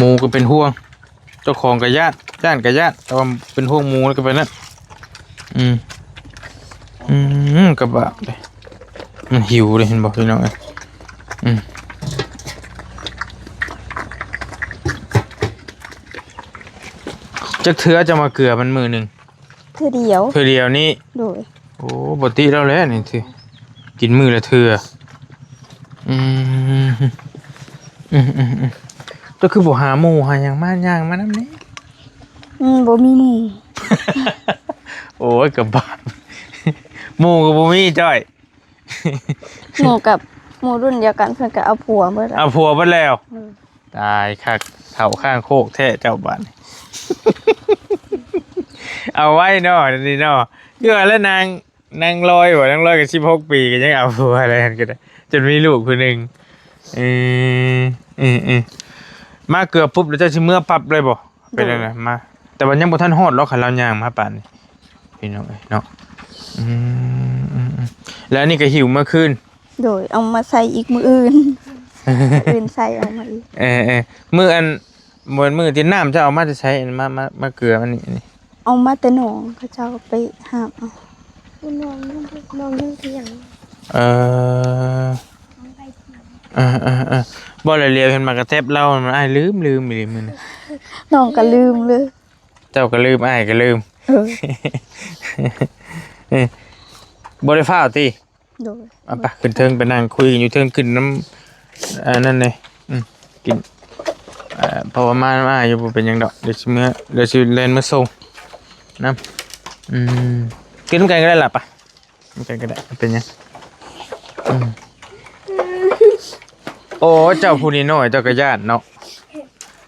ໝູກໍເປັນຫ່ວງ ເຈົ້າຂອງກໍຢ້ານ ຢ້ານກໍຢ້ານ ແຕ່ວ່າເປັນຫ່ວງໝູແລ້ວກໍໄປນັ້ນ ອືມ ອືມ ກະບາບເດ້ ມັນຫິວເດ້ ເຫັນບໍ່ພີ່ນ້ອງເອີຍ ອືມ ຈັກເທື່ອຈະມາເກືອມັນມື້ໜຶ່ງ? ເທື່ອດຽວ ເທື່ອດຽວນີ້ ໂດຍ ໂອ້ ບໍ່ຕິລາວແຫຼະນີ້ ຖື ກິນມື້ລະເທື່ອ ອືມ ອືມໆໆ ເຈົ້າຄືບໍ່ຫາໝູ່ຫາຫຍັງມາ ຍ່າງມານຳນີ້? ອືມ ບໍ່ມີໝູ່ ໂອ້ຍ ກະບາບ ໝູ່ກໍບໍ່ມີຈ້ອຍ ໝູ່ກັບ ໝູ່ລຸ້ນດຽວກັນ ເພິ່ນກໍເອົາຜົວເບິດແລ້ວ ເອົາຜົວເບິດແລ້ວ ເອີ ຕາຍຄັກ ເຖົ້າຂ້າງໂຄກແທ້ເຈົ້າບາດນີ້ ເອົາໄວ້ເນາະ ດຽວນີ້ເນາະ ຄືວ່າແລ້ວນາງ ນາງລອຍບໍ ນາງລອຍກໍສິບຫົກປີ ກໍຍັງເອົາຜົວແລ້ວຫັ້ນກໍໄດ້ ຈົນມີລູກຜູ້ໜຶ່ງ ເອີ ເອີໆ ມາເກືອປຸບແລ້ວເຈົ້າຊິເມືອປັບເລີຍບໍ? ເປັນຈັ່ງໃດ ໂດຍ ມາ ແຕ່ວ່າຍັງບໍ່ທັນຮອດຫຼອກ ຄັນລາວຍ່າງມາປານນີ້ ພີ່ນ້ອງເອີຍເນາະ ອືມ ອືມໆ ແລ້ວອັນນີ້ກໍຫິວເມືອຄືນ ໂດຍ ເອົາມາໃສ່ອີກມື້ອື່ນ ມື້ອື່ນໃສ່ເອົາມາອີກ ເອີໆ ມື້ອັນ ບໍ່ແມ່ນມື້ທີ່ນ້ຳເຈົ້າເອົາມາແຕ່ໃສ ມາ ມາ ມາເກືອອັນນີ້ ອັນນີ້ ເອົາມາແຕ່ໜອງ ເຂົາເຈົ້າໄປຫາບເອົາ ໜອງ ໜອງຢູ່ທຽງ ເອີ ເອີໆໆ ບໍ່ ແລ້ວຫຼຽວເຫັນໝາກກະແຕັບລາວ ມັນ ອ້າຍລືມ ລືມອີ່ຫຼີມື້ນີ້ ນ້ອງກໍລືມເລີຍ ເຈົ້າກໍລືມ ອ້າຍກໍລືມ ເອີ ເອີ ບໍ່ໄດ້ຟ້າວຕິ? ໂດຍ ເອົາໄປຂຶ້ນເທິງ ໄປນັ່ງຄຸຍກັນຢູ່ເທິງ ຂຶ້ນນຳ ອັນນັ້ນເດ້ ອືມ ກິນ ເອີ ເພາະວ່າມານຳອ້າຍຢູ່ ບໍ່ເປັນຫຍັງດອກ ດຽວຊິເມືອ ດຽວຊິແລ່ນມາສົ່ງນຳ ອືມ ກິນນຳກັນກໍໄດ້ລະ ໄປ ນຳກັນກໍໄດ້ ເປັນຫຍັງ ອືມ ໂອ້ ເຈົ້າຜູ້ນ້ອຍໆ ເຈົ້າກໍຢ້ານເນາະ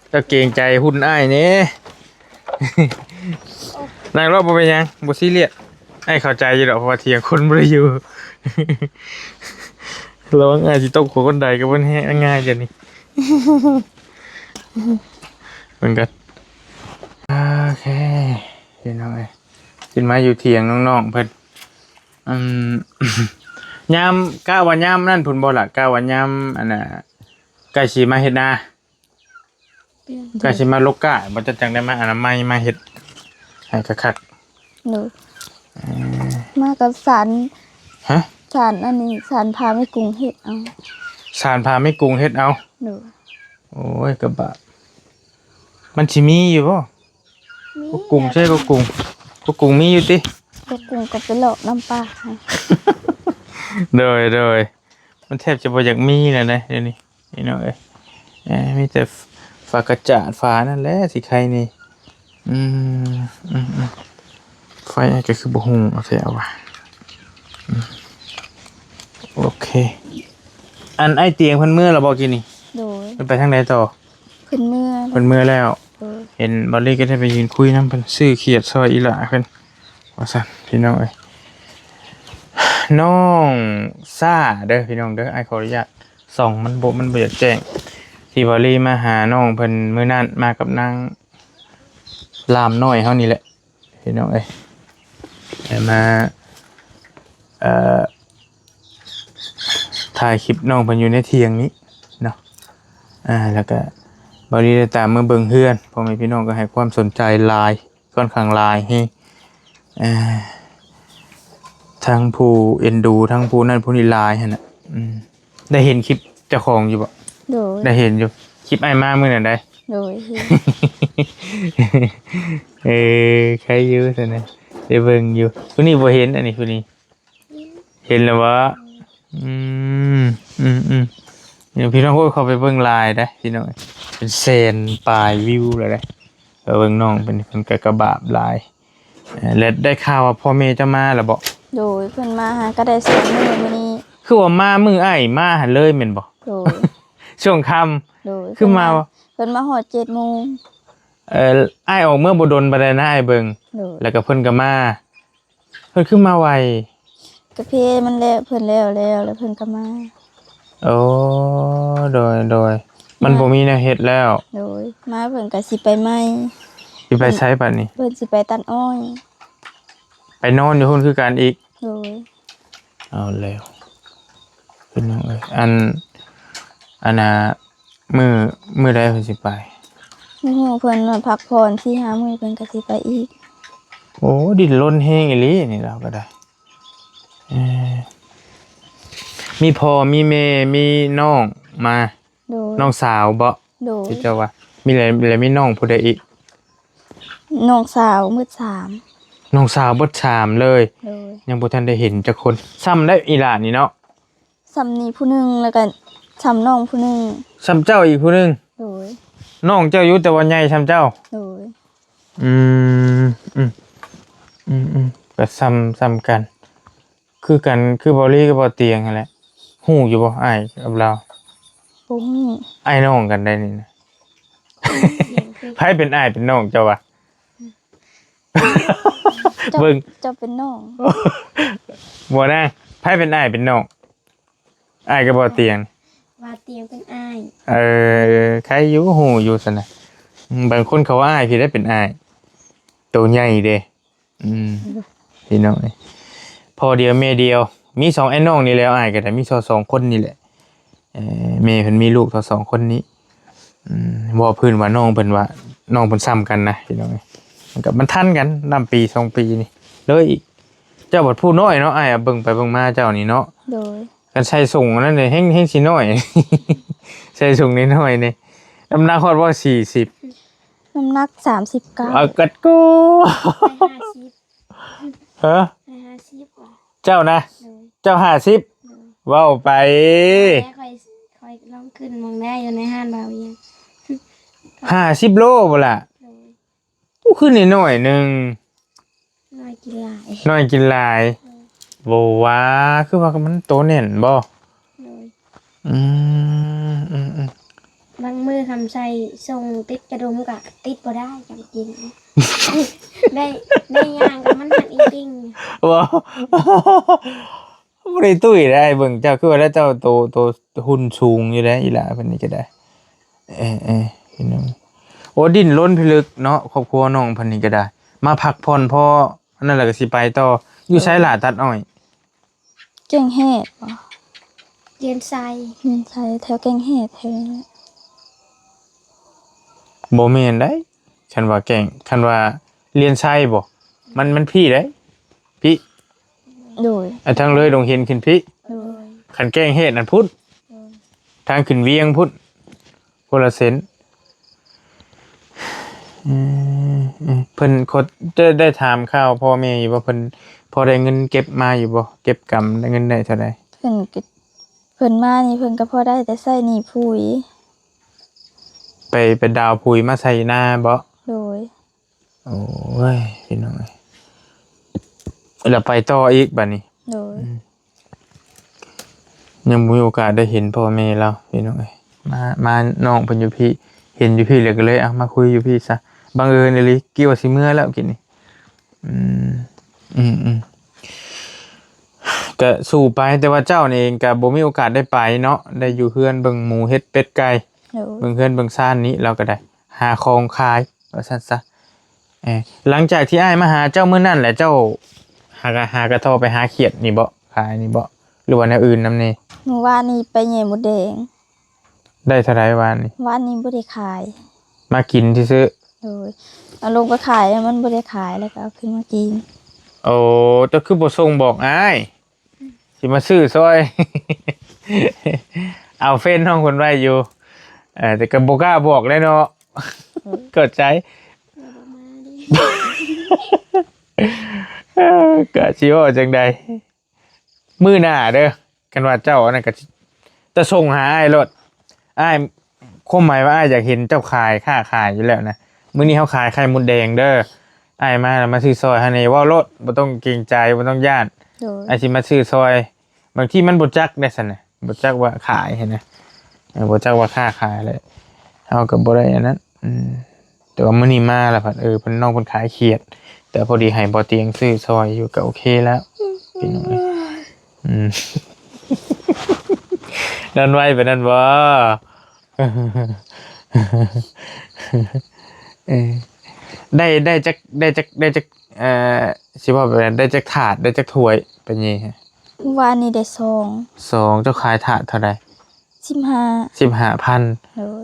ເຈົ້າເກງໃຈຫຸ່ນອ້າຍແດ່ ນັ່ງໂລດ ບໍ່ເປັນຫຍັງ ບໍ່ຊີຣຽສ ອ້າຍເຂົ້າໃຈຢູ່ດອກ ເພາະວ່າຖຽງຄົນບໍ່ໄດ້ຢູ່ ລະວັງອ້າຍຊິຕົກຫົວຄົນໃດກໍບໍ່ແຮງງ່າຍດຽວນີ້ ເບິ່ງກັນ ໂອເຄ ພີ່ນ້ອງເອີຍ ຂຶ້ນມາຢູ່ຖຽງນ້ອງໆເພິ່ນ ອືມ ຍາມ ກະວ່າຍາມນັ້ນພຸ້ນບໍ່ລະ ກະວ່າຍາມ ອັນນ່າ ໃກ້ຊິມາເຮັດນາ ແມ່ນ ກະຊິມາລົກກ້າ ບໍ່ ເຈົ້າຈັ່ງໄດ້ມາອະນາໄມ ມາເຮັດໃຫ້ຄັກໆ ໂດຍ ເອີ ມາກັບສານ ຮະ ສານອັນນີ້ ສານພາແມ່ກຸງເຮັດເອົາ ສານພາແມ່ກຸງເຮັດເອົາ ໂດຍ ໂອ້ຍ ກະບາບ ມັນຊິມີຢູ່ບໍ່? ມີ ກົກກຸງ ໃຊ່ ກົກກຸງ ກົກກຸງມີຢູ່ຕິ? ກົກກຸງກໍໄປເລາະນຳປ່າ ໂດຍ ໂດຍ ມັນແທບຈະບໍ່ຢາກມີແລ້ວນະ ດຽວນີ້ ພີ່ນ້ອງເອີຍ ເອີ ມີແຕ່ຝາກະຈາດ ຝານັ້ນແຫຼະຊິໄຄນີ້ ອືມ ອືມໆ ໄຟອ້າຍກໍຄືບໍ່ຮຸ່ງເອົາແທ້ວ່າ ອືມ ໂອເຄ ອັນອ້າຍຕຽງເພິ່ນເມືອແລ້ວບໍ່ກີ້ນີ້? ໂດຍ ເພິ່ນໄປທາງໃດຕໍ່? ເພິ່ນເມືອ ເພິ່ນເມືອແລ້ວ ໂດຍ ເຫັນບາລີກໍໄດ້ໄປຢືນຄຸຍນຳເພິ່ນ ຊື້ຂຽດຊ່ອຍອີ່ຫຼ້າເພິ່ນວ່າຊັ້ນ ພີ່ນ້ອງເອີຍ ນ້ອງຊາເດີ ພີ່ນ້ອງເດີ ອ້າຍຂໍອະນຸຍາດ ສ່ອງມັນບໍ່ ມັນບໍ່ຢາກແຈ້ງ ທີ່ບາລີມາຫານ້ອງເພິ່ນມື້ນັ້ນ ມາກັບນາງລາມນ້ອຍເຮົານີ້ແຫຼະ ພີ່ນ້ອງເອີຍ ໄດ້ມາ ເອີ ຖ່າຍຄລິບນ້ອງເພິ່ນຢູ່ໃນຖຽງນີ້ເນາະ ອ່າ ແລ້ວກະບາລີໄດ້ຕາມມາເບິ່ງເຮືອນ ພໍ່ແມ່ພີ່ນ້ອງກໍໃຫ້ຄວາມສົນໃຈຫຼາຍ ຂ້ອນຂ້າງຫຼາຍແຮງ ເອີ ທັງຜູ້ເອັນດູ ທັງຜູ້ນັ້ນຜູ້ນີ້ຫຼາຍຫັ້ນນະ ອືມ ໄດ້ເຫັນຄລິບເຈົ້າຂອງຢູ່ບໍ່? ໂດຍ ໄດ້ເຫັນຢູ່ ຄລິບອ້າຍມາມື້ນັ້ນໃດ? ໂດຍ ເຫັນ ເອີ ໃຄຢູ່ຊັ້ນນະ ໄດ້ເບິ່ງຢູ່ ຜູ້ນີ້ບໍ່ເຫັນ ອັນນີ້ຜູ້ນີ້ ເຫັນແລ້ວບໍ່? ອືມ ອືມໆ ນີ້ພີ່ນ້ອງ ໂອ້ຍ ເຂົ້າໄປເບິ່ງຫຼາຍເດ້ພີ່ນ້ອງ ເປັນແສນປາຍວິວແລ້ວເດ້ ໄປເບິ່ງນ້ອງເພິ່ນ ເພິ່ນກໍກະບາບຫຼາຍ ເອີ ແລະໄດ້ຂ່າວວ່າພໍ່ແມ່ເຈົ້າມາແລ້ວບໍ່? ໂດຍ ເພິ່ນມາຫາກໍໄດ້ສອງມື້ມື້ນີ້ ຄືວ່າມາມື້ອ້າຍມາຫັ້ນເລີຍແມ່ນບໍ່? ໂດຍ ຊ່ວງຄ່ຳ ໂດຍ ຄືມາ ເພິ່ນມາ ເພິ່ນມາຮອດເຈັດໂມງ ເອີ ອ້າຍອອກເມືອບໍ່ດົນປານໃດນະ ອ້າຍເບິ່ງ ໂດຍ ແລ້ວກໍເພິ່ນກໍມາ ເພິ່ນຄືມາໄວ? ກາເຟມັນແລ້ວ ເພິ່ນແລ້ວແລ້ວ ແລ້ວເພິ່ນກໍມາ. ໂອ້ ໂດຍ ໂດຍ ມັນ ມາ ບໍ່ມີແນວເຮັດແລ້ວ. ໂດຍ ມາເພິ່ນກໍຊິໄປໃໝ່. ຊິໄປໃສບັດນີ້? ເພິ່ນຊິໄປຕັດອ້ອຍ. ໄປນອນຢູ່ພຸ້ນຄືກັນອີກ? ໂດຍ. ເອົາແລ້ວ ພີ່ນ້ອງເອີຍ ອັນ ອັນນ່າ ມື້ ມື້ໃດເພິ່ນຊິໄປ? ບໍ່ຮູ້ ເພິ່ນວ່າພັກຜ່ອນສີ່ຫ້າມື້ ເພິ່ນກໍຊິໄປອີກ. ໂອ້ ດິ້ນລົນແຮງອີ່ຫຼີນີ້ລາວກໍໄດ້. ເອີ ມີພໍ່ມີແມ່ ມີນ້ອງມາ. ໂດຍ. ນ້ອງສາວບໍ? ໂດຍ. ທີ່ເຈົ້າວ່າ ມີແລ້ວ ແລ້ວມີນ້ອງຜູ້ໃດອີກ? ນ້ອງສາວໝົດສາມ. ນ້ອງສາວເບິດສາມເລີຍ? ໂດຍ. ຍັງບໍ່ທັນໄດ້ເຫັນຈັກຄົນ. ສ່ຳໄດ້ອີ່ຫຼ້ານີ້ເນາະ? ສ່ຳນີ້ຜູ້ໜຶ່ງ ແລ້ວກໍສ່ຳນ້ອງຜູ້ໜຶ່ງ. ສ່ຳເຈົ້າອີກຜູ້ໜຶ່ງ? ໂດຍ. ນ້ອງເຈົ້າຢູ່ ແຕ່ວ່າໃຫຍ່ສ່ຳເຈົ້າ? ໂດຍ. ອືມ ອືມ ອືມ ອືມ ກໍສ່ຳ ສ່ຳກັນ ຄືກັນ ຄືເບົາລີກັບເບົາຕຽງຫັ້ນແຫຼະ. ຮູ້ຢູ່ບໍ່ ອ້າຍກັບລາວ? ບໍ່ຮູ້. ອ້າຍນ້ອງກັນໄດ໋ນີ້ນະ. ໃຜເປັນອ້າຍເປັນນ້ອງເຈົ້າວະ? ເຈົ້າ ເບິ່ງ ເຈົ້າເປັນນ້ອງ. ບໍ່ນາງ ໃຜເປັນອ້າຍເປັນນ້ອງ? ອ້າຍກັບເບົາຕຽງ. ເບົາຕຽງເປັນອ້າຍ. ເອີ ໃຄຢູ່ ຮູ້ຢູ່ຊັ້ນນະ. ອືມ ບາງຄົນເຂົາວ່າອ້າຍ ພີ້ໄດ້ເປັນອ້າຍ ໂຕໃຫຍ່ເດ້. ອືມ ພີ່ນ້ອງເອີຍ ພໍ່ດຽວແມ່ດຽວ ມີສອງອ້າຍນ້ອງນີ້ແຫຼະ. ອ້າຍກໍໄດ້ມີສອງ ສອງຄົນນີ້ແຫຼະ. ເອີ ແມ່ເພິ່ນມີລູກທັງສອງຄົນນີ້. ອືມ ເວົ້າພື້ນວ່ານ້ອງເພິ່ນວ່າ ນ້ອງເພິ່ນສ່ຳກັນນະ ພີ່ນ້ອງເອີຍ. ມັນກໍ ມັນທັນກັນນຳປີສອງປີນີ້ເລີຍອີກ. ເຈົ້າບັດຜູ້ນ້ອຍເນາະ ອ້າຍເບິ່ງໄປເບິ່ງມາເຈົ້ານີ້ເນາະ. ໂດຍ. ຄັນໃສ່ສົ້ງອັນນັ້ນນີ້ແຮງ ແຮງຊິນ້ອຍ ໃສ່ສົ້ງນ້ອຍໆນີ້. ນ້ຳໜັກຮອດບໍ່ ສີ່ສິບ? ນ້ຳໜັກສາມສິບເກົ້າ. ເອົາກັດກູ ຮ້ອຍຫ້າສິບ. ຮະ? ຮ້ອຍຫ້າສິບຫວາ? ເຈົ້ານະ? ໂດຍ. ເຈົ້າຫ້າສິບ? ໂດຍ. ເວົ້າໄປ. ແຕ່ຂ້ອຍ ຂ້ອຍລອງຂຶ້ນເບິ່ງໄດ້ຢູ່ໃນຮ້ານບ່າວວຽງ. ຫ້າສິບໂລບໍ່ລະ? ໂດຍ. ໂອ້ ຄືນ້ອຍໜຶ່ງ. ນ້ອຍກິນຫຼາຍ. ນ້ອຍກິນຫຼາຍ. ໂດຍ. ບໍ່ວ່າ ຄືວ່າມັນໂຕແໜ້ນບໍ່? ໂດຍ. ອືມ ອືມ ອືມ. ບາງມື້ຄຳໃສ່ສົ່ງຕິດກະດຸມກະຕິດບໍ່ໄດ້ ຈຳເປັນ ໄດ້ ໄດ້ຍ່າງກັບມັນຫັກອີ່ຕິ່ງ. ບໍ່ ບໍ່ໄດ້ຕຸ້ຍໄດ໋ ອ້າຍເບິ່ງເຈົ້າ ຄືວ່າແລ້ວເຈົ້າໂຕ ໂຕຫຸ່ນສູງຢູ່ເດ້ ອີ່ຫຼ້າເພິ່ນນີ້ກໍໄດ້. ເອີ ເອີ ພີ່ນ້ອງ. ໂອ້ ດິ້ນລົນພິລຶກເນາະ ຄອບຄົວນ້ອງເພິ່ນນີ້ກໍໄດ້. ມາພັກຜ່ອນພໍ ອັນນັ້ນແລ້ວກໍຊິໄປຕໍ່. ຢູ່ໃສຫຼ້າຕັດອ້ອຍ? ແກ້ງແຮດບໍ? ລຽນໄຊ. ລຽນໄຊ ແຖວແກ້ງແຮດແຖວນີ້. ບໍ່ແມ່ນໄດ໋ ຄັນວ່າແກ້ງ ຄັນວ່າລຽນໄຊບໍ? ມັນ ມັນພີ້ໄດ໋ ພີ້. ໂດຍ. ອັນທາງເລີຍດົງເຫັນຂຶ້ນພີ້. ໂດຍ. ຄັນແກ້ງແຮດນັ້ນພຸ້ນ. ໂດຍ. ທາງຂຶ້ນວຽງພຸ້ນ ຄົນລະເສັ້ນ. ອືມ ເພິ່ນ ໄດ້ ໄດ້ຖາມຂ່າວພໍ່ແມ່ຢູ່ບໍ່? ເພິ່ນພໍໄດ້ເງິນເກັບມາຢູ່ບໍ່? ເກັບກຳໄດ້ເງິນໄດ້ເທົ່າໃດ? ເພິ່ນກໍ ເພິ່ນມານີ້ເພິ່ນກໍພໍໄດ້ແຕ່ໃຊ້ໜີ້ຜຸຍ. ໄປ ໄປດາວຜຸຍມາໃສ່ນາບໍ? ໂດຍ. ໂອ້ຍ ພີ່ນ້ອງເອີຍ ແລ້ວໄປຕໍ່ອີກບາດນີ້. ໂດຍ. ອືມ ຍັງບໍ່ມີໂອກາດໄດ້ເຫັນພໍ່ແມ່ລາວ ພີ່ນ້ອງເອີຍ. ມາ ມານ້ອງເພິ່ນຢູ່ພີ້ ເຫັນຢູ່ພີ້ແລ້ວກໍເລີຍ ເອົາ ມາຄຸຍຢູ່ພີ້ຊະ. ບັງເອີນອີ່ຫຼີ ກີ້ວ່າຊິເມືອແລ້ວກີ້ນີ້. ອືມ ອືມ ອືມ ກະສູ້ໄປ ແຕ່ວ່າເຈົ້ານີ້ເອງກະບໍ່ມີໂອກາດໄດ້ໄປເນາະ ໄດ້ຢູ່ເຮືອນເບິ່ງໝູເຫັດເປັດໄກ່. ໂດຍ. ເບິ່ງເຮືອນເບິ່ງຊານນີ້ ລາວກໍໄດ້ຫາຂອງຂາຍ ວ່າຊັ້ນຊະ. ເອີ ຫຼັງຈາກທີ່ອ້າຍມາຫາເຈົ້າມື້ນັ້ນແຫຼະ ເຈົ້າຫາ ຫາກະເທາະໄປຫາຂຽດນີ້ບໍ? ຂາຍນີ້ບໍ? ຫຼືວ່າແນວອື່ນນຳແດ່? ມື້ວານນີ້ໄປແຍ່ມົດແດງ. ໄດ້ເທົ່າໃດວານນີ້? ວານນີ້ບໍ່ໄດ້ຂາຍ ມາກິນຊື່ໆ. ໂດຍ. ເອົາລົງໄປຂາຍ ມັນບໍ່ໄດ້ຂາຍ ແລ້ວກໍເອົາຂຶ້ນມາກິນ. ໂອ້ ເຈົ້າຄືບໍ່ສົ່ງບອກອ້າຍ ຊິມາຊື້ຊ່ອຍ. ເອົາເຟສນ້ອງເພິ່ນໄວ້ຢູ່ ເອີ ແຕ່ກໍບໍ່ກ້າບອກແຫຼະເນາະ. ເອີ ເຂົ້າໃຈ. ເອີ ກໍຊິເວົ້າຈັ່ງໃດ ມື້ໜ້າເດີ ຄັນວ່າເຈົ້າອັນນັ້ນກໍ ຈະສົ່ງຫາອ້າຍໂລດ. ອ້າຍ ຄວາມໝາຍວ່າອ້າຍຢາກເຫັນເຈົ້າຂາຍ ຄ້າຂາຍຢູ່ແລ້ວນະ. ມື້ນີ້ເຮົາຂາຍໄຂ່ມົດແດງເດີ ອ້າຍມາແລ້ວມາຊື້ຊ່ອຍເຮົາແດ່ ເວົ້າໂລດ ບໍ່ຕ້ອງເກງໃຈ ບໍ່ຕ້ອງຢ້ານ. ໂດຍ. ອ້າຍຊິມາຊື້ຊ່ອຍ. ບາງທີມັນບໍ່ຈັກເດ້ຊັ້ນນະ ບໍ່ຈັກວ່າຂາຍຫັ້ນນະ ເອີ ບໍ່ຈັກວ່າຄ້າຂາຍແຫຼະ ເຮົາກໍບໍ່ໄດ້ອັນນັ້ນ. ອືມ ແຕ່ວ່າມື້ນີ້ມາແລ້ວພັດ ເອີ ເພິ່ນ ນ້ອງເພິ່ນຂາຍຂຽດ ແຕ່ພໍດີໃຫ້ບໍ່ຕຽງຊື້ຊ່ອຍຢູ່ ກໍໂອເຄແລ້ວ ພີ່ນ້ອງເອີຍ. ອືມ ນອນໄວປານນັ້ນບໍ່? ເອີ ໄດ້ ໄດ້ຈັກ ໄດ້ຈັກ ໄດ້ຈັກ ເອີ ຊິເວົ້າແບບໃດ ໄດ້ຈັກຖາດ ໄດ້ຈັກຖ້ວຍ ໄປແຍ່? ວານນີ້ໄດ້ສອງ ສອງ. ເຈົ້າຂາຍຖາດເທົ່າໃດ? ສິບຫ້າ ສິບຫ້າພັນ. ໂດຍ.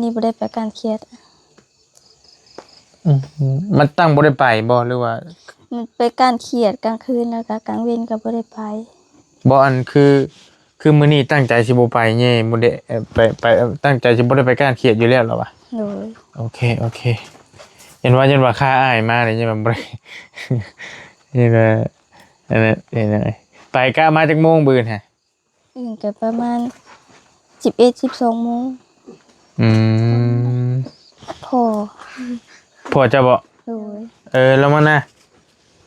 ນີ້ບໍ່ໄດ້ໄປກ້ານຂຽດ. ອືມ ມັນຕັ້ງບໍ່ໄດ້ໄປບໍ່ ຫຼືວ່າ? ມັນໄປກ້ານຂຽດກາງຄືນ ແລ້ວກໍກາງເວັນກໍບໍ່ໄດ້ໄປ. ບໍ່ ອັນຄື ຄືມື້ນີ້ຕັ້ງໃຈຊິບໍ່ໄປແດ່ ບໍ່ໄດ້ ເອີ ໄປ ໄປ ຕັ້ງໃຈຊິບໍ່ໄດ້ໄປກ້ານຂຽດຢູ່ແລ້ວລະຫວາ? ໂດຍ. ໂອເຄ ໂອເຄ ເຫັນວ່າ ເຫັນວ່າຄາອ້າຍມານີ້ຍັງບໍ່ໄດ້ ເຫັນວ່າ ອັນນັ້ນ ເຫັນຫຍັງ ໄປກະມາຈັກໂມງມື້ອື່ນຫະ? ອື່ນກໍປະມານສິບເອັດ ສິບສອງໂມງ. ອືມ ພໍ່ ພໍ່ເຈົ້າບໍ? ໂດຍ. ເອີ ລະມານະ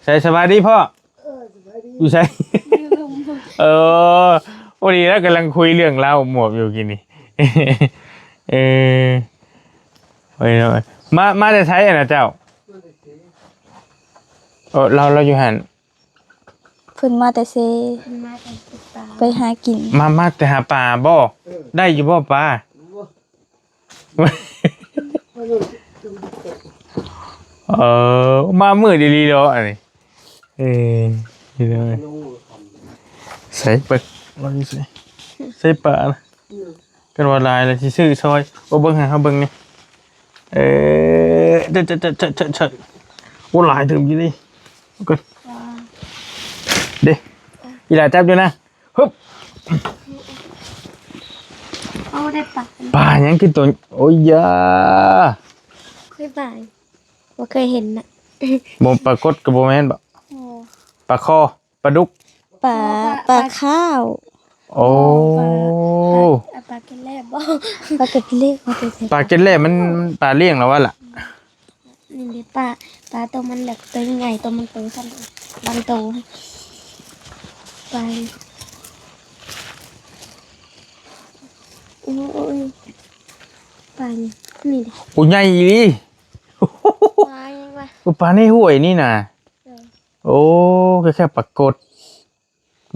ໃສ ສະບາຍດີພໍ່. ເອີ ສະບາຍດີ. ຢູ່ໃສ? ຢູ່ລຸ່ມ. ເອີ ພໍດີລະກຳລັງຄຸຍເລື່ອງລາວໝວກຢູ່ກີ້ນີ້. ເອີ ໂອ້ຍ ມາ ມາແຕ່ໃສຫັ້ນນະເຈົ້າ? ມາແຕ່ເຊ. ເອີ ລາວ ລາວຢູ່ຫັ້ນ. ເພິ່ນມາແຕ່ເຊ ເພິ່ນມາແຕ່ເຊ ໄປຫາກິນ. ມາ ມາແຕ່ຫາປາບໍ? ເອີ ໄດ້ຢູ່ບໍປາ? ບໍ່ ເອີ ມາມືດອີ່ຫຼີເນາະອັນນີ້. ເອີ ນີ້ເດີ ໃສປາ ລາວຢູ່ໃສ ໃສປານະ? ເອີ ກັນວ່າຫຼາຍແລ້ວຊິຊື້ຊອຍ. ໂອ້ ເບິ່ງໃຫ້ເຮົາເບິ່ງນີ້ ເອີ ເອີ ໂອ້ ຫຼາຍເຕີບຢູ່ນີ້. ເບິ່ງກ່ອນ ເດ້ ອີ່ຫຼ້າຈັບຢູ່ນະ. ຮຶບ ໂອ້ ໄດ້ປາ ປາຫຍັງຄືໂຕ ໂອ້ຍຢາ ເຄີຍປາ ບໍ່ເຄີຍເຫັນນະ. ບໍ່ ປາກົດກໍບໍ່ແມ່ນບໍ? ໂອ້ ປາຄໍ ປາດຸກ ປາ ປາ ປາຂາວ. ໂອ້ ປາ ປາເກັດແລບໍ? ປາເກັດແລ ປາເກັດແລ ປາເກັດແລມັນ ມັນປາລ້ຽງລະວ່າລະ. ນີ້ເດ້ປາ ປາໂຕມັນແບບໂຕໃຫຍ່ ໂຕມັນໂຕຊັ້ນ ບາງໂຕ ປາ ໂອ້ຍ ປານີ້ ນີ້ເດ້ ໂອ້ ໃຫຍ່ອີ່ຫຼີ ປາຫຍັງວະ? ໂອ້ ປາໃນຫ້ວຍນີ້ນະ. ເອີ ໂອ້ ຄ້າຍໆປາກົດ.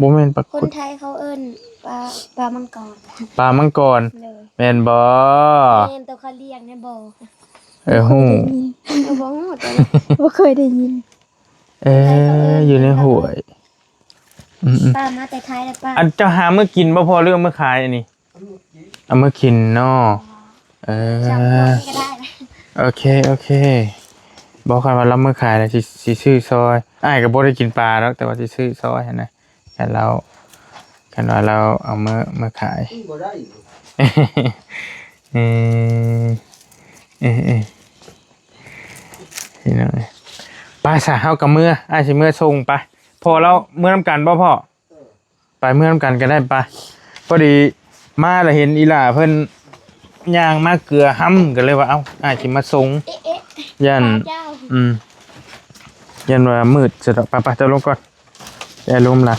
ບໍ່ແມ່ນປາກົດ ຄົນໄທເຂົາເອີ້ນປາ ປາມັງກອນ ປາມັງກອນ. ໂດຍ. ແມ່ນບໍ່? ແມ່ນ ໂຕເຂົາລ້ຽງແມ່ນບໍ່? ເອີ ຮູ້ ເອີ ບໍ່ຮູ້ ບໍ່ເຄີຍໄດ້ຍິນ. ເອີ ຢູ່ໃນຫ້ວຍ. ອືມໆ ປາມາແຕ່ໄທແລ້ວປາ. ອັນເຈົ້າຫາເມືອກິນບໍ່ພໍ່ ຫຼືເອົາເມືອຂາຍອັນນີ້? ເອົາເມືອກິນເນາະ. ເອີ ໂອເຄ ໂອເຄ ບໍ່ ຄັນວ່າລາວເມືອຂາຍແລ້ວຊິ ຊິຊື້ຊອຍ. ອ້າຍກໍບໍ່ໄດ້ກິນປາດອກ ແຕ່ວ່າຊິຊື້ຊອຍຫັ້ນນະ ຄັນລາວ ຄັນວ່າລາວເອົາເມືອ ເມືອຂາຍ. ບໍ່ໄດ້ ເອີ ເອີ ເອີ ພີ່ນ້ອງເອີຍ ໄປຊະ ເຮົາກໍເມືອ ອ້າຍຊິເມືອສົ່ງ. ໄປ ພໍ່ລາວເມືອນຳກັນບໍ່ພໍ່? ໄປເມືອນຳກັນກໍໄດ້ ໄປ. ພໍດີມາແລ້ວເຫັນອີ່ຫຼ້າເພິ່ນຍ່າງມາເກືອຫຳ ກໍເລີຍວ່າ ເອົ້າ ອ້າຍຊິມາສົ່ງ. ເອະ ເອະ ຢ້ານ ປາເຈົ້າ ອືມ ຢ້ານວ່າມືດຊະດອກ. ໄປໆ ເຈົ້າລົງກ່ອນ ຢ່າລົມຫຼາຍ.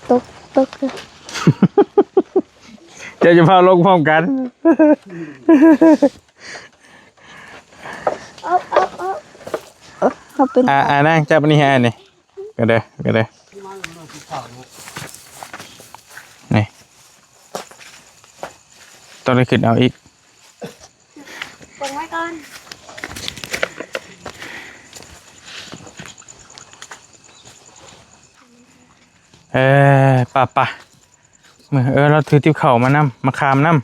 ຕົກ ຕົກ ເຈົ້າຈະພາລົງພ້ອມກັນ. ເອົາ ເອົາ ເອົາ ເອົາ ເອົາເປັນ ອ່າ ອ່າ ນາງຈັບອັນນີ້ໃຫ້ອ້າຍນີ້. ກະເດີ ກະເດີ ນີ້ ຕ້ອງໄດ້ຂຶ້ນເອົາອີກ. ເບິ່ງໄວ້ກ່ອນ. ປະ ປະ ເອີ ລາວຖືຕິບເຂົ້າມານຳ ມາຂາມນຳ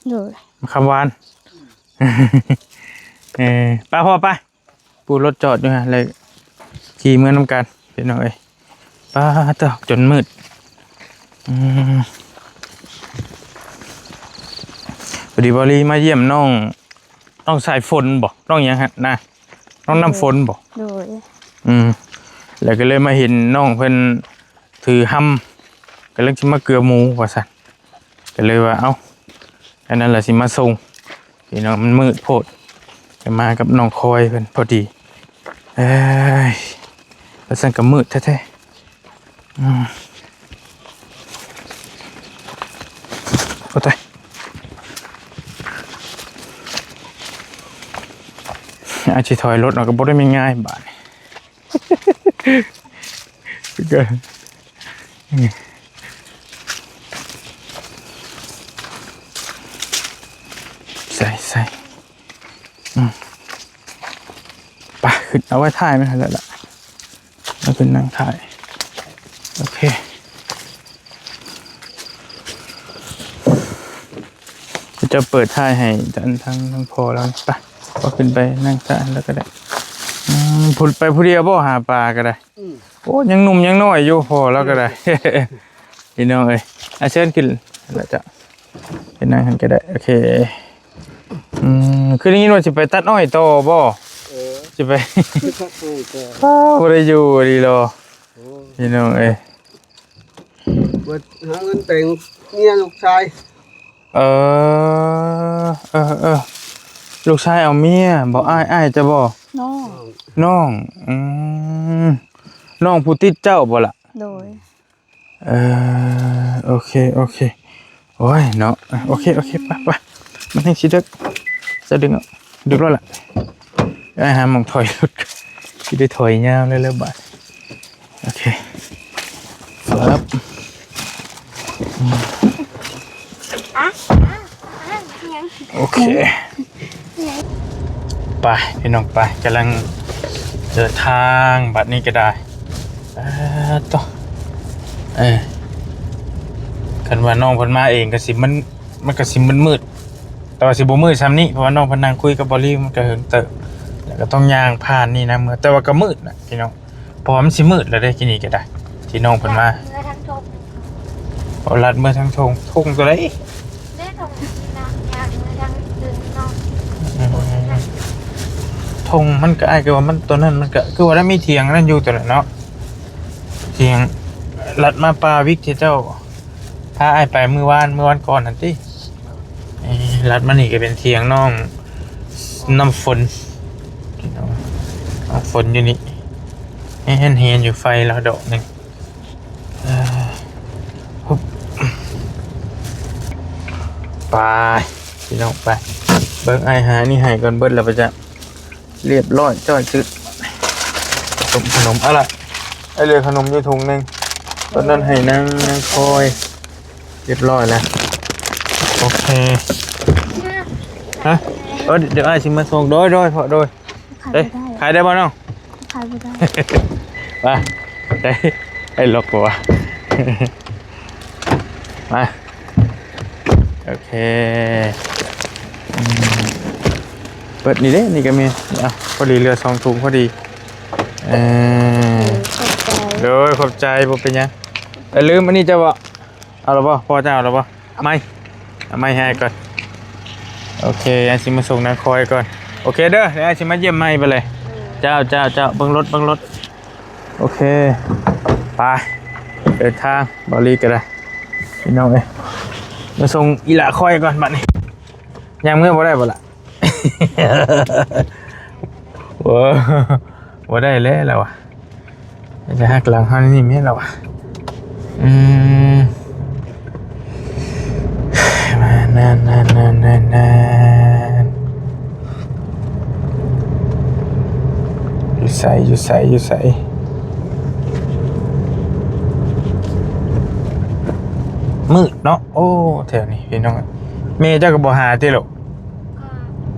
ໂດຍ ມາຂາມຫວານ ເອີ ໄປພໍ່ໄປ ປູລົດຈອດຢູ່ຫັ້ນ ແລ້ວຂີ່ເມືອນຳກັນ ພີ່ນ້ອງເອີຍ. ປາດເຕີ ຈົນມືດ ອືມ ພໍດີບ່າວລີມາຢ້ຽມນ້ອງ ນ້ອງສາຍຝົນບໍ ນ້ອງຫຍັງຫັ້ນນະ ນ້ອງນ້ຳຝົນບໍ ໂດຍ ອືມ ແລ້ວກໍເລີຍມາເຫັນນ້ອງເພິ່ນຖືຮຳ ກຳລັງຊິມາເກືອໝູວ່າຊັ້ນ ກໍເລີຍວ່າ ເອົ້າ ອັນນັ້ນລະຊິມາສົ່ງ ພີ່ນ້ອງ ມັນມືດໂພດ ກໍມາກັບນ້ອງຄອຍເພິ່ນພໍດີ ເອີຍ ວ່າຊັ້ນກໍມືດແທ້ໆ ອືມ ໂອ້ຕາຍ ອາດຊິຖອຍລົດເນາະ ກໍບໍ່ໄດ້ແມ່ນງ່າຍບາດນີ້ ໃສ່ ໃສ່ ອືມ ໄປ ຂຶ້ນ ເອົາໄວ້ທ້າຍມັນຫັ້ນແຫຼະລະ ເອົາຂຶ້ນນັ່ງທ້າຍ ໂອເຄ ເຈົ້າເປີດທ້າຍໃຫ້ທາງ ທາງ ທາງພໍ່ລາວ ໄປ ພໍ່ຂຶ້ນໄປນັ່ງທ້າຍລາວກໍໄດ້ ອືມ ຜູ້ ໄປຜູ້ດຽວບໍ່ ຫາປາກໍໄດ້ ອືມ ໂອ້ ຍັງໜຸ່ມຍັງນ້ອຍຢູ່ພໍ່ລາວກໍໄດ້ ພີ່ນ້ອງເອີຍ ອາ ເຊີນຂຶ້ນລະເຈົ້າ ໄປນັ່ງຫັ້ນກໍໄດ້ ໂອເຄ ອືມ ຄືໄດ້ຍິນວ່າຊິໄປຕັດອ້ອຍຕໍ່ບໍ່ ເອີ ຊິໄປ ຄືຄັກໂອ້ຍແຕ່ ອ້າວ ບໍ່ໄດ້ຢູ່ດີລະ ໂອ້ຍ ພີ່ນ້ອງເອີຍ ເບິດຫາເງິນແຕ່ງເມຍລູກຊາຍ ເອີ ເອີ ເອີ ລູກຊາຍເອົາເມຍບໍ່ ອ້າຍ ອ້າຍເຈົ້າບໍ່ ນ້ອງ ນ້ອງ ອືມ ນ້ອງຜູ້ຕິດເຈົ້າບໍ່ລະ ໂດຍ ເອີ ໂອເຄ ໂອເຄ ໂອ້ຍເນາະ ໂອເຄ ໂອເຄ ໄປ ໄປ ມັນແຮ່ງຊິເດິກ ຈະດຶງອອກ ດຶກແລ້ວລະ ໄປຫາໝ່ອງຖອຍລົດ ຊິໄດ້ຖອຍຍາວເລີຍແຫຼະບາດ ໂອເຄ ຟຶບ ອະ ອະ ອະ ຫຍັງ ໂອເຄ ຫຍັງ ໄປ ພີ່ນ້ອງ ໄປ ກຳລັງເດີນທາງ ບັດນີ້ກໍໄດ້ ເອີ ໂຕ ເອີ ຄັນວ່ານ້ອງເພິ່ນມາເອງກໍຊິມັນ ມັນກໍຊິມືດໆ ແຕ່ວ່າຊິບໍ່ມືດສ່ຳນີ້ ເພາະວ່ານ້ອງເພິ່ນນັ່ງຄຸຍກັບບ່າວລີມັນກໍເຫິງເຕີບ ແລ້ວກໍຕ້ອງຍ່າງຜ່ານນີ້ນຳ ແຕ່ວ່າກໍມືດນະພີ່ນ້ອງ ເພາະວ່າມັນຊິມືດແລ້ວເດ້ ທີ່ນີ້ກໍໄດ້ ທີ່ນ້ອງເພິ່ນມາ ເມືອທາງທົ່ງ ເອົາລັດເມືອທາງທົ່ງ ທົ່ງຕົວໃດ ແມ່ທົ່ງນະ ຍ່າງເມືອທາງອື່ນເນາະ ອືມ ທົ່ງມັນກໍ ອ້າຍກໍວ່າມັນ ຕົວນັ້ນມັນກໍຄືວ່າໄດ້ມີຖຽງນັ້ນຢູ່ຕົວນັ້ນເນາະ ຖຽງ ລັດມາປ່າວິກທີ່ເຈົ້າ ພາອ້າຍໄປມື້ວານ ມື້ວານກ່ອນຫັ້ນຕິ ເອີ ລັດມານີ້ກໍເປັນຖຽງນ້ອງນ້ຳຝົນ ນ້ອງຝົນຢູ່ນີ້ ເຫັນ ເຫັນຢູ່ໄຟລາວດອກໜຶ່ງ ເອີ ຮຶບ ໄປ ພີ່ນ້ອງໄປ ເບິ່ງອ້າຍຫານີ້ໃຫ້ກ່ອນ ເບິດແລ້ວປະຈະ ຮຽບຮ້ອຍ ຈ້ອຍຈຶດ ຕົ້ມຂະໜົມ ເອົາລະ ໄອ້ເຫຼືອຂະໜົມຢູ່ຖົງໜຶ່ງ ຕອນນັ້ນໃຫ້ນາງ ນາງຄອຍ ຮຽບຮ້ອຍແລ້ວ ໂອເຄ ຮະ ເອີ ດ- ດຽວອ້າຍຊິມາສົ່ງ ໂດຍ ໂດຍ ພໍ່ ໂດຍ ຂາຍ ເອີ ບໍ່ໄດ້ ຂາຍໄດ້ບໍ່ນ້ອງ ຂາຍບໍ່ໄດ້ ໄປ ໄດ້ ໄດ້ລັອກບໍ່ວະ ມາ ໂອເຄ ອືມ ເປີດນີ້ເດ້ ນີ້ກໍມີ ເອົາ ພໍດີເຫຼືອສອງຖົງພໍດີ ເອີ ຂອບໃຈ ໂດຍ ຂອບໃຈ ບໍ່ເປັນຫຍັງ ເອີ ລືມອັນນີ້ເຈົ້າບໍ່ ເອົາແລ້ວບໍ່ ພໍ່ເຈົ້າເອົາແລ້ວບໍ່ ໄມ້ ເອົາໄມ້ໃຫ້ອ້າຍກ່ອນ ໂອເຄ ອ້າຍຊິມາສົ່ງນາງຄອຍກ່ອນ ໂອເຄເດີ ດຽວອ້າຍຊິມາຢ້ຽມໃໝ່ໄປເລີຍ ເອີ ເຈົ້າ ເຈົ້າ ເຈົ້າ ເບິ່ງລົດ ເບິ່ງລົດ ໂອເຄ ໄປ ເດີນທາງ ບ່າວລີກໍໄດ້ ພີ່ນ້ອງເອີຍ ມາສົ່ງອີ່ຫຼ້າຂ້ອຍກ່ອນບັດນີ້ ຍ່າງເມືອບໍ່ໄດ້ບໍ່ລະ ໂອ້ ບໍ່ໄດ້ແລ້ວລະວະ ຈະຫັກຫຼັງເຮົານີ້ແມ່ນລະວະ ອືມ ມາ ນານໆ ຢູ່ໃສ ຢູ່ໃສ ຢູ່ໃສ ມືດເນາະ ໂອ້ ແຖວນີ້ພີ່ນ້ອງ ແມ່ເຈົ້າກໍບໍ່ຫາຕິລູກ ກໍ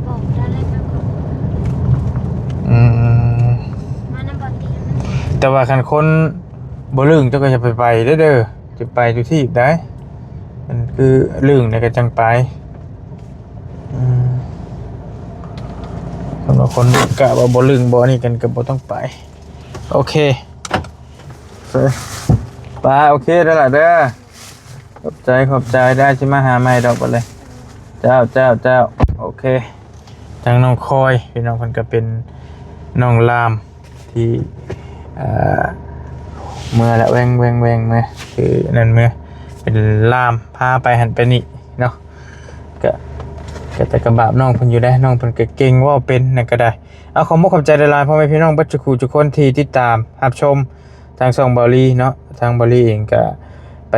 ບອກໄດ້ແລ້ວ ເຈົ້າກໍ ອືມ ມານຳບ່ອນດີ ແຕ່ວ່າຄັນຄົນບໍ່ລຶ້ງ ເຈົ້າກໍຢ່າໄປໄປເດີ ເດີ ຊິໄປຢູ່ທີ່ໃດ ມັນຄືລຶ້ງແລ້ວກໍຈັ່ງໄປ. ອືມ ສຳລັບຄົນກະວ່າບໍ່ລຶ້ງບໍ່ນີ້ກັນກໍບໍ່ຕ້ອງໄປ. ໂອເຄ ໄປ ໂອເຄເດີລະເດີ. ຂອບໃຈ ຂອບໃຈ ໄດ້ຊິມາຫາໃໝ່ດອກບັດເລີຍ. ເຈົ້າ ເຈົ້າ ເຈົ້າ ໂອເຄ. ທາງນ້ອງຄອຍ ພີ່ນ້ອງ ເພິ່ນກໍເປັນນ້ອງລາມທີ່ ເອີ ເມືອລະແວ່ງໆໆ ເມືອ ຄືນັ້ນ ເມືອເປັນລາມ ພາໄປຫັ້ນໄປນີ້ເນາະ. ກະ ກະແຕ່ກະບາບນ້ອງເພິ່ນຢູ່ເດ້ ນ້ອງເພິ່ນກະເກັ່ງ ເວົ້າເປັນນັ້ນກະໄດ້. ເອົາ ຂອບມຸກຂອບໃຈຫຼາຍໆ ພໍ່ແມ່ພີ່ນ້ອງເບິດທຸກຜູ້ທຸກຄົນທີ່ຕິດຕາມຮັບຊົມທາງຊ່ອງເບົາລີເນາະ. ທາງເບົາລີເອງກະໄປ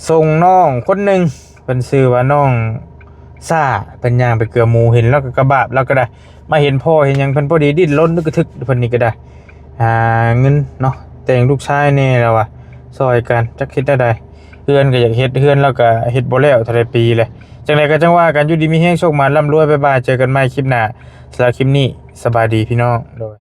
ສົ່ງນ້ອງຄົນໜຶ່ງ ເພິ່ນຊື່ວ່ານ້ອງຊາ ເພິ່ນຍ່າງໄປເກືອໝູ ເຫັນລາວກະກະບາບ ລາວກະໄດ້ ມາເຫັນພໍ່ເຫັນຫຍັງ ເພິ່ນພໍດີດີ້ນລົນກະທຶກ ເພິ່ນນີ້ກະໄດ້ ຫາເງິນເນາະ ແຕ່ງລູກຊາຍແດ່ ລາວວ່າ ຊ່ອຍກັນ ຈັກເຮັດແນວໃດ. ເຮືອນກະຢາກເຮັດ ເຮືອນລາວກະເຮັດບໍ່ແລ້ວເທົ່າໃດປີແຫຼະ. ຈັ່ງໃດກະຈັ່ງວ່າກັນ ຢູ່ດີມີແຮງ ໂຊກໝານ ລ່ຳລວຍ ບາຍບາຍ ເຈີກັນໃໝ່ຄລິບໜ້າ. ສຳລັບຄລິບນີ້ ສະບາຍດີພີ່ນ້ອງ ໂດຍ.